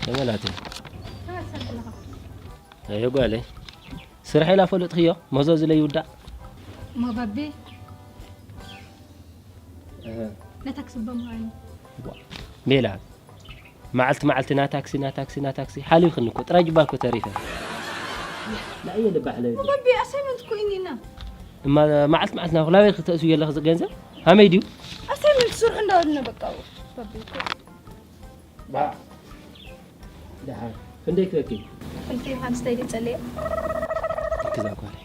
ተመላተ። ኣዮ ጓለይ። ስራሕ ኢላ ፈለጥኽዮ? መዞ ዝለ ይውዳእ። እሞ ባቢ። እህ። ነታ ክስበ ምዃኑ። ሜላት። መዓልቲ መዓልቲ ና ታክሲ፣ ና ታክሲ፣ ና ታክሲ። ሓሊፍክኒ እኮ። ጥራይ ጅባ እኮ ተሪፈ። ላእየ ልባሕ ለይ። ባቢ፣ ኣሳይመንት እኮ ኢኒና። እማ መዓልቲ መዓልቲ ናብኹ ላበይ ክተእስዩ የለኽ ገንዘብ? ሃመይ ድዩ? ኣሳይመንት ስርሑ እንዳበልና በቃ። ባቢ እኮ። ባ-፣ ደሓን። ክንደይ ክበኪ? ክልተ ሓምስታይ ደይ ጸለየ። እክዛ ጓለይ።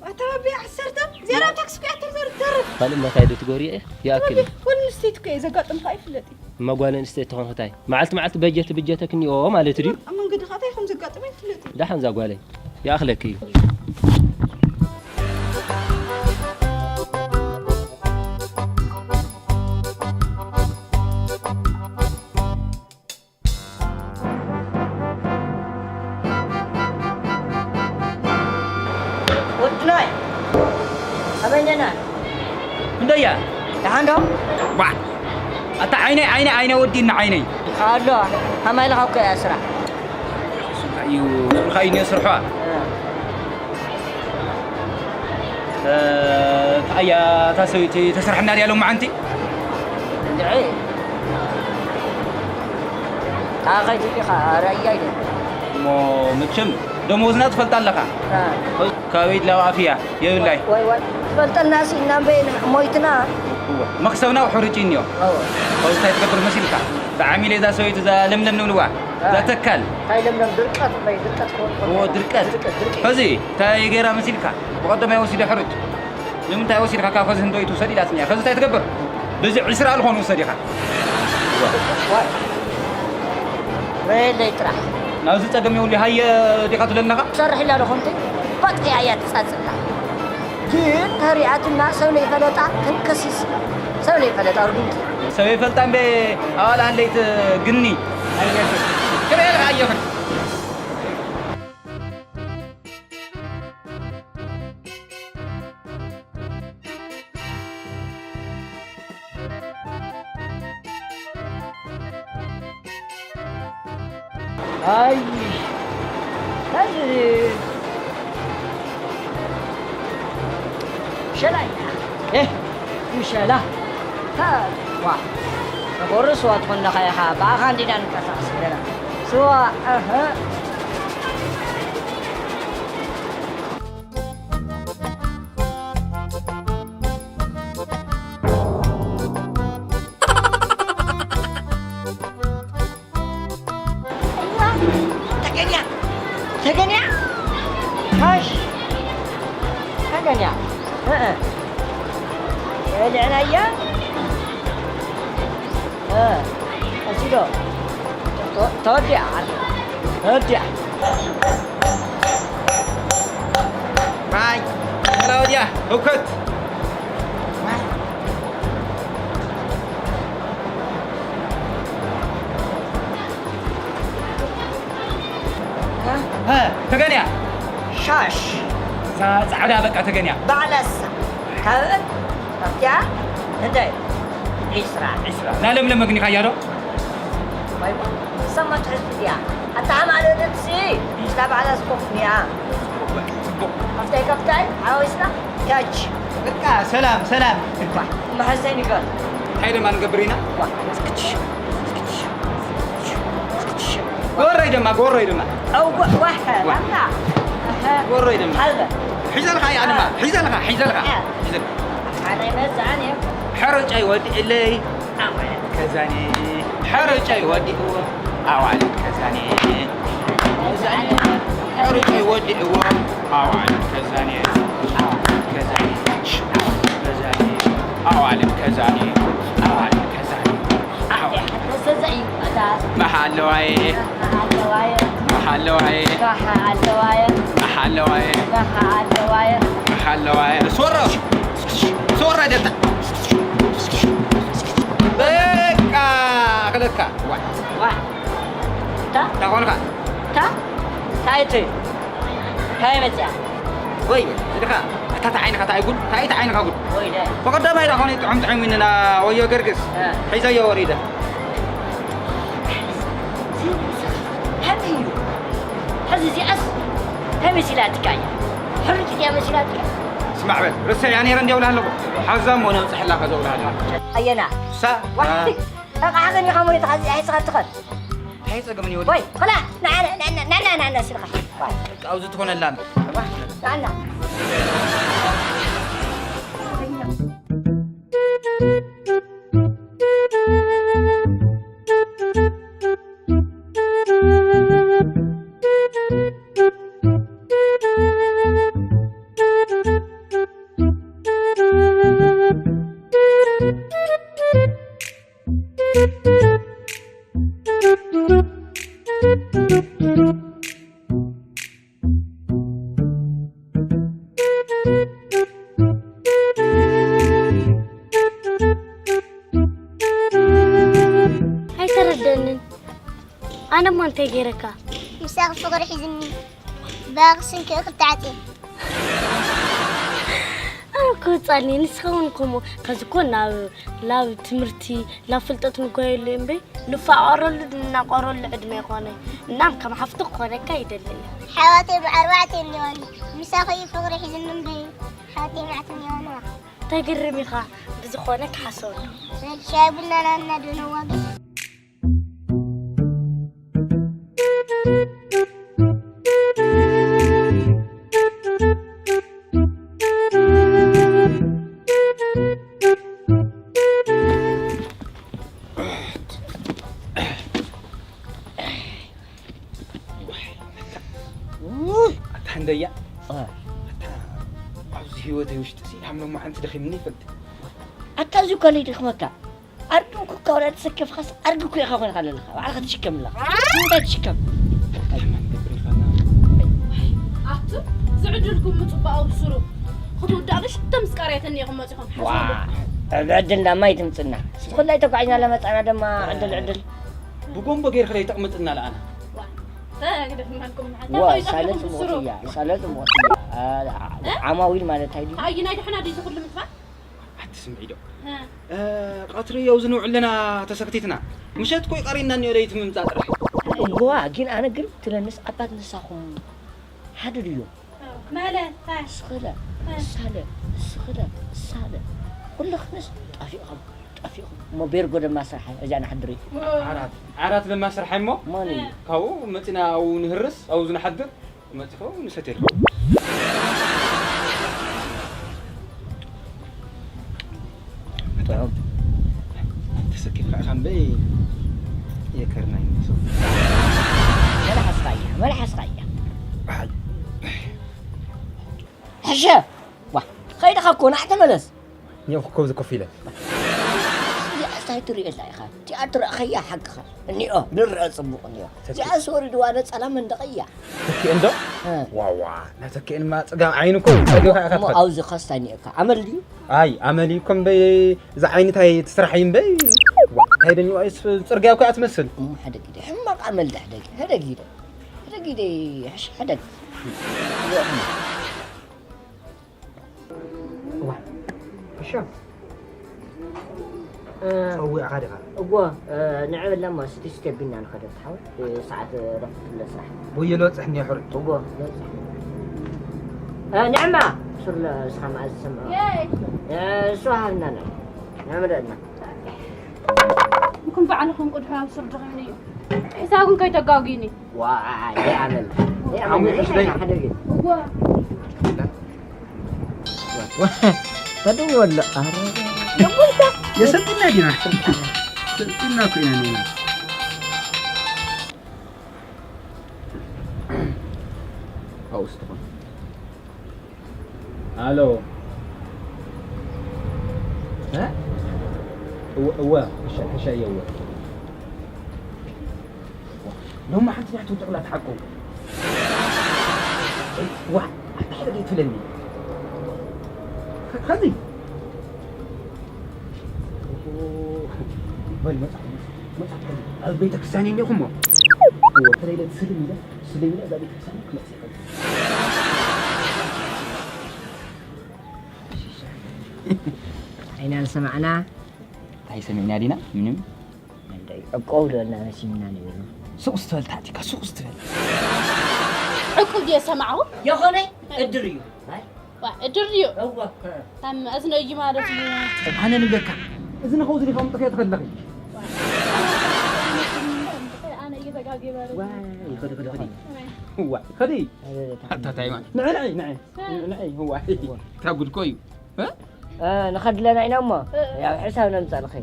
ኣታ ባቢ ዓሰርተ፣ እዚኣ ናብ ታክሲ እኮ እያ ተዘርተርፍ። ካልእ መታይ ዶ ትጎርየ? ይኣክል። ባቢ፣ ጓል ኣንስተይቲ እኮ እየ፣ ዘጋጥምካ ኣይፍለጥ እዩ። እማ ጓል ኣንስተይቲ ትኾን ክታይ? መዓልቲ መዓልቲ በጀት ብጀተክ እኒኦ ማለት ድዩ? ኣብ መንገዲ ኻታይ ከም ዘጋጥም ኣይፍለጥ እዩ። ደሓን እዛ ጓለይ። ይኣኽለኪ እዩ። ወድናይ፣ ኣበይ ኣለና? እንደያ። ደሓን ዶ? ዋ፣ ኣታ ዓይነይ፣ ዓይነይ፣ ዓይነይ ወዲና ዓይነይ። ኣሎ፣ ከማይ ኢልካ እኮ እያ ስራሕ። ስራሕ እዩ፣ ስራሕ እዩ ስርሖ። እ። እ፣ እታ እያ፣ እታ ሰበይቲ ተስርሐና ድያ ሎማዓንቲ? እንድዒ። ኣኸይዱ ዲኻ? ራእያ ኢለ። እሞ መቸም ደሞዝና ትፈልጣ ኣለኻ። እ። ካበይ ድላው ኣፍያ የብላይ። ወይ፣ ወይ። ትፈልጠናሲ እና እምበይ ሞይትና። እወ። መኽሰብና ሕሩጭ እኒኦ። እወ። ወይ እንታይ ትገብር መሲልካ? ብዓሚል እዛ ሰበይቲ እዛ ለምለም ንብልዋ። እዛ ተካል። እንታይ ለምለም ድርቀት እምበይ፣ ድርቀት ክኾን እዎ፣ ከሎ። ድርቀት። ድርቀት፣ ድርቀት። ከዚ እንታይ ገይራ መሲልካ? ብቐደማይ ወሲደ ሕሩጭ። ንምንታይ ወሲድካ ካብ ከዚ ህንዶ ይትውሰድ ኢላትኒ እያ። ከዚ እንታይ ትገብር? በዚ ዕስራ ኣልኾን ውሰድ ኢኻ። ዋይ። በየለይ ጥራሕ። ናብዚ ጸገም የብሉ፣ ሃየ ዲኻ ትብለኒ ኣለኻ? ትሰርሕ ኢላ ዶ ከምቲ? ባጥያ እያ ትጻጽላ። ግን ተሪኣትና ሰብ ለይፈለጣ ተንከሲስ። ሰብ ለይፈለጣ ርዱንቲ። ሰብ ይፈልጣ እምበ ኣዋል ኣለይት ግኒ። ኣየፍር። ክበየልካ ኣየፍር። ኣይ፣ እዚ ሸላ እዩ። ኤህ፣ ሸላ። ታ-፣ ዋ፣ ተጎሪ ስዋ ትኾን ለኻ ኢኻ፣ ብኣኻ እንዲና ንንቀሳቐስ ገና። ስዋ፣ እህ። ተገንያ፣ ተገንያ፣ ሻሽ፣ ተገንያ። እእ። በልዕናያ። እ፣ ቀሲዶ። ተ-፣ ተወዲኣ፣ ተወዲኣ። ማይ፣ ክላውድያ፣ ህውከት። እ፣ ተገንያ። ሻሽ። እዛ ጻዕዳ በቃ ተገንያ። ባዕላሳ። ካብ እን-፣ ኣብቲኣ፣ እንታይ? ዒስራ። ዒስራ። ናይ ለምለም መግኒኻያ ዶ? ወይ፣ ሰማ ትሕዝቱ ድያ? ኣታ ሓማለደትሲ፣ ምስላ ባዕላ ስኮፍ ድያ? ጽቡቕ፣ ጽቡቕ። ኣብታይ፣ ካብታይ፣ ሓዊስና፣ ያች። በቃ፣ ሰላም፣ ሰላም። እባ፣ መሐዘኒ ገር። እንታይ ደማ ንገብር ኢና? ዋ፣ ስክች፣ ስክች፣ ስክች። ጎረይ ደማ፣ ጎረይ ደማ። ኣው፣ ዋ፣ ዋ፣ ዋ። ኣላ። ኣሀ። ጎረይ ደማ። ሃልበ። ሒዘልካ፣ እያ ደማ። ኣሀ። ሒዘልካ፣ ሒዘልካ። ኣሀ። ሒዘልካ። ኣነ መዛን እየ። ሕርጨይ ወዲእለይ ኣዋልድ ከዛኒ፣ ሕርጨይ ወዲእዎ ኣዋልድ ከዛኒ፣ ሕርጨይ ወዲእዎ ኣዋልድ ከዛኒ፣ ኣዋልድ ከዛኒ፣ ኣዋልድ ከዛኒ፣ ኣዋልድ ከዛኒ፣ ኣዋልድ ከዛኒ፣ ኣዋልድ መሓለዋየ፣ መሓለዋየ፣ መሓለዋየ፣ መሓለዋየ፣ መሓለዋየ፣ መሓለዋየ። ሶሮ፣ ሶሮ ደታ። በቃ ክለካ። ዋ። ዋ። ታ? ታ ኮንካ? ታ? ታይ እቲ? ታይ መጽያ? ወይ፣ ዝድኻ፣ ኣታ ታይ ዓይንኻ ታይ ጉድ? ታይ ታይ ዓይንኻ ጉድ? ወይ፣ ደ። ብቐዳማይ ዳ ኮነ ጥዑም ጥዑም ኢንና ወዮ ገርግስ። እ። ሒዘዮ ወሪደ። ሕዚ እዚኣስ ከመይ መሲላትካ እያ? ሕርጭ እያ መሲላትካ። ስማዕ በል፣ ርሰያ ነይረ እንዲያ ውላ ኣለኹ። ሓዛ እሞ ነብፅሐላ ከዘውላ ኣለኹ። ኣየና? ሳ? ዋሕቲ። በቃ ሓዘን ኢኻ ሞይትኻ፣ እዚኣ ሒዝኻ ትኸድ። እንታይ ጸገም እዩ? ወይ፣ ኸላ፣ ና፣ ና፣ ና፣ ና፣ ና፣ ና፣ ስልኻ። ዋይ። በቃ ኣብዚ ትኾነላ። ናና። ኣይተረደንን። ኣነ እሞ እንታይ ገይረካ? ምሳኺ ፍቕሪ ሒዝኒ፣ ብኣኺ ስንኪ እኽሊ ተዓጽየ። ኣነ እኮ ህጻን እየ፣ ንስኻ እውን ከምኡ። ከዚ እኮ ናብ፣ ናብ ትምህርቲ፣ ናብ ፍልጠት ንጓየሉ እዩ እምበይ፣ ንፋቐረሉ፣ ንናቆረሉ ዕድመ ይኾነ። እናም ከም ሓፍቲ ክኾነካ ይደሊ እየ። ሓዋተይ ብኣርባዕተ እኒኦኒ፣ ምሳኺ እዩ ፍቕሪ ሒዝኒ እምበይ፣ ሓወተይ መዓት እኒኦኒ። ተግርም ኢኻ፣ ብዝኾነ ክሓሰበሉ። በል ሻይ ቡናና እናደነዋግስ። ውይ፣ ኣታ እንደያ። እ። ኣታ ኣብዚ ህይወተይ ውሽጢ ሲ፣ ሃም ሎማዓንቲ ደኺምኒ ይፈልጥ። ኣታ እዚ እኮ ለይደኽመካ። ኣርቂ እንኩካ ወላ ተሰከፍካስ ኣርቂ እኮ ኢኻ ኮይንካ ዘለኻ። ባዕልኻ ትሽከም ኣለኻ። እንታይ ትሽከም? ከማን ግብሪ ኸና። ኣቱ፣ ዝዕድልኩም ምጽባቕ ኣብስሩ። ክትውዳእ ሽቶ ምስ ቃርያተኒ ኢኹም መጺኹም። ዋ፣ ሓስቡ። ኣብ ዕድልና ማይ ትምጽና። ብፍላይ ተጓዒዝና ለመጻና ድማ ዕድል፣ ዕድል። ብጎምቦ ጌርካ ለይተቕምጥና ለኣና። ዋ፣ ተግደፍናልኩም። ዋ፣ እንታይ ሳለ ኮይንኩም ጽቡቕ ስሩ? እያ፣ ሳለ ጽቡቕ እያ። አ-፣ እ? ዓማዊል ማለት ኣይድዩ? ኣየናይ ድሕና ድዩ ዝኹሉ ምጥፋእ? ኣቲ ስምዒ ዶ? እ። እ፣ ቀትሪ የው ዝንውዕ ኣለና ተሰክቲትና። ምሸት ኮይ ቀሪና እኒኦ ለይቲ ምምጻእ ጥራሕ። እዋ፣ ግን ኣነ ግርም ትለንስ ኣባት ንሳኹም ሓደ ድዮም? ማለት፣ ታይ? እስኽለ፣ እ። እሳለ፣ እስኽለ፣ እሳለ። ኩልኽንስ ጠፊእኹም፣ ጠፊእኹም። እሞ ቤርጎ ደማ ስራሕ እዚኣ ንሓድሪ። ዓራት፣ ዓራት ደማ ስራሕ እሞ? ማን እዩ? ካብኡ መጺና ኣብኡ ንህርስ፣ ኣብኡ ዝንሓድር። መጺኹ ንሰትየልኩም። ጥዑም። ተሰኪፍካ ኢኻ እምበይ የከርናይ ንሱ። መልሓስካ እያ፣ መልሓስካ እያ። ኣይ። ሕሸ! ዋ፣ ኸይድኻ እኮ፣ ናዕ ተመለስ። እኒኦ ኮከብ እዚ ኮፍ ኢለ። እዚኣስ እንታይ ትርእየላ ኢኻ? እቲኣ ትረእኸያ ሓቅኻ። እኒኦ፣ ንረአ ጽቡቕ እኒኦ። ተኪ- እዚኣስ ወሪድዋ ነጸላ መንደቕ እያ። ተኪኤ እንዶ? እ። ዋዋ፣ ናተኪኤንማ ጽጋብ ዓይኑ እኮ ጸጊብካ ኢኻ እሞ ትኸድ። ኣብዚ ኸስታ እኒኦካ። ኣመል ድዩ? ኣይ፣ ኣመል እዩ እኮ እምበይ፣ እዛ ዓይኒ እንታይ ትስራሕ እዩ እምበይ? ዋ፣ እንታይ ደኒዋ እዩስ ጽርግያ እኮ እያ ትመስል። እሞ ሕደግ ኢደ። ሕማቕ ኣመል ዳ ሕደግ። ሕደግ ኢደ። ሕደግ ኢደ። ሕሽ፣ ሕደግ። እዋ፣ እሺ። እ፣ ጸዊዕካ ዲኻ? እዎ፣ እ፣ ንዕብላ እሞ ስቲ ስቴቢና ንኸደ ትሓው፣ እ፣ ሰዓት ረፍት ትብለ ስራሕ። ወዮ ልበጽሕ እኒኦ ሕሩጭ። እዎ፣ ልበጽሕ። እ፣ ንዕማ፣ ሱር ለ-፣ እስኻ መኣዝ ዝሰምዖ? የይ። እ፣ እሱ ሃብና ናይ። ንዕምደና። ንኩም ባዕልኹም ቅድሑ ኣብ ሱር ደኺምኒ እዩ። ሕሳብን ከይተጋጉኒ። ዋይ፣ ኣመል። ኣመል። ዓሙይ ሕስደይ። ሓደ ግን። እዎ። ተደወለ። ኣረ። የሰልጥና ዲና። ሰልጥና እኮ ኢና ነና። ኣውስ ትኾን። ኣሎ። እ? እወ፣ እወ፣ ሕሻ፣ ሕሻ እየ፣ እወ። ሎሚ ሓንቲ ናቱ ጥቕላ ተሓቆ። ዋ፣ ኣታ ሓደ ደይ ትብለኒ። ከ-፣ ከዚ። በል መጽሓፍ፣ መጽሓፍ ከዚ ኣብ ቤተክርስትያን እኒኹሞ። እወ፣ ተለይለ ስልም ኢለ፣ ስልም ኢለ እዛ ቤተክርስትያን ክመጽእ ይኽእል። ዓይና ዝሰማዕና። እንታይ ሰሚዕና ዲና? ምንም። እንታይ ዕቆብ ዝበልና መሲልና ነይሩ። ሱቕ ስትበል ታዕቲካ፣ ሱቕ ስትበል። እኩል ድየ ሰማዕኹ? የኾነ እድር እዩ። ዋ፣ እድር ድዩ? እወ። ታም እዝነ እዩ ማለት እዩ። ኣነ ንብለካ፣ እዝነ ኸው ዝሪኻ ምጥኽዮ ትኸለኺ። ኣነ እየተጋገበረ። ዋይ፣ ኸዲ፣ ኸዲ፣ ኸዲ። ዋይ፣ ኸዲ። ኣታ ታይ ማለት? ንዒ፣ ንዒ፣ ንዒ። ንዒ፣ ዋይ። እታ ጉድ እኮ እዩ። እ? ንኸድለና ኢና እሞ ያው ሕሳብ ነምፀልኺ።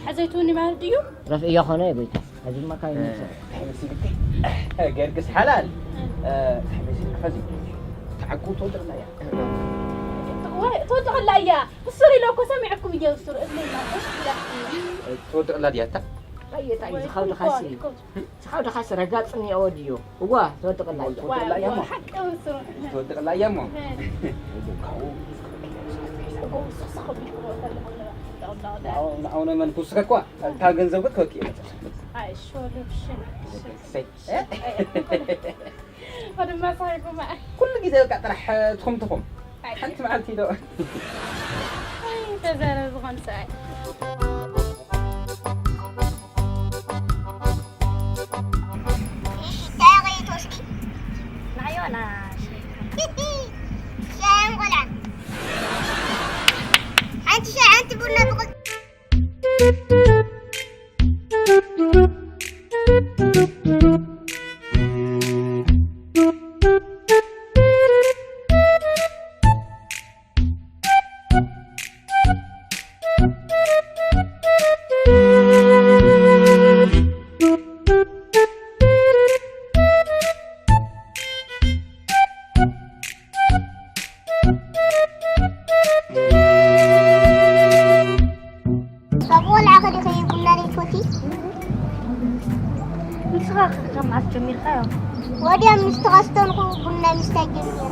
ሕዘይትውኒ ማለት ድዩ? ረፍእዮ ኾነ ጎይታ። ኣዝማ ካብ ይመፅእ። ገርግስ ሓላል። ኸዚ ተዓቁ ትወድቕላ እያ። ትወድቕላ እያ። እሱር ኢለ እኮ ሰሚዐኩም እየ። እሱር እዝነይ ማለት ትወድቕላ ድያ እታ? ኣየጣ እዩ ዝኻው ድኻሲ ዝኻው ድኻሲ ረጋፅ እኒኦ ወድዮ። እዋ ትወድቕላ እዩ። ትወድቕላ እያ እሞ። ሓቂ እሱር። ትወድቕላ እያ እሞ። ካብኡ ንዓው ንዓው ነመን ክውስኸ እኳ እታ ገንዘብ ግን ክወክእ እየ መፅእ። ኣይ ሾለብሽን። ሰይ። ወደማ ሳይኩም። ኩሉ ግዜ በቃ ጥራሕ ትኹም ትኹም። ሓንቲ መዓልቲ ዶ ተዛረብ ዝኾን ሰብኣይ። እንታይ ከይትወስዲ? ንዓይ ዋላ ሻያን ቆልዓ። ሓንቲ ሻይ ሓንቲ ቡና ብቕል ካብ ቆልዓ ከዲኺ ቡና ዘይትፈትዪ? ንስኻ ካብ መዓስ ጀሚርካዮ? ወዲያ ምስ ተኸስተንኩ ቡና ምስታይ ጀሚረ።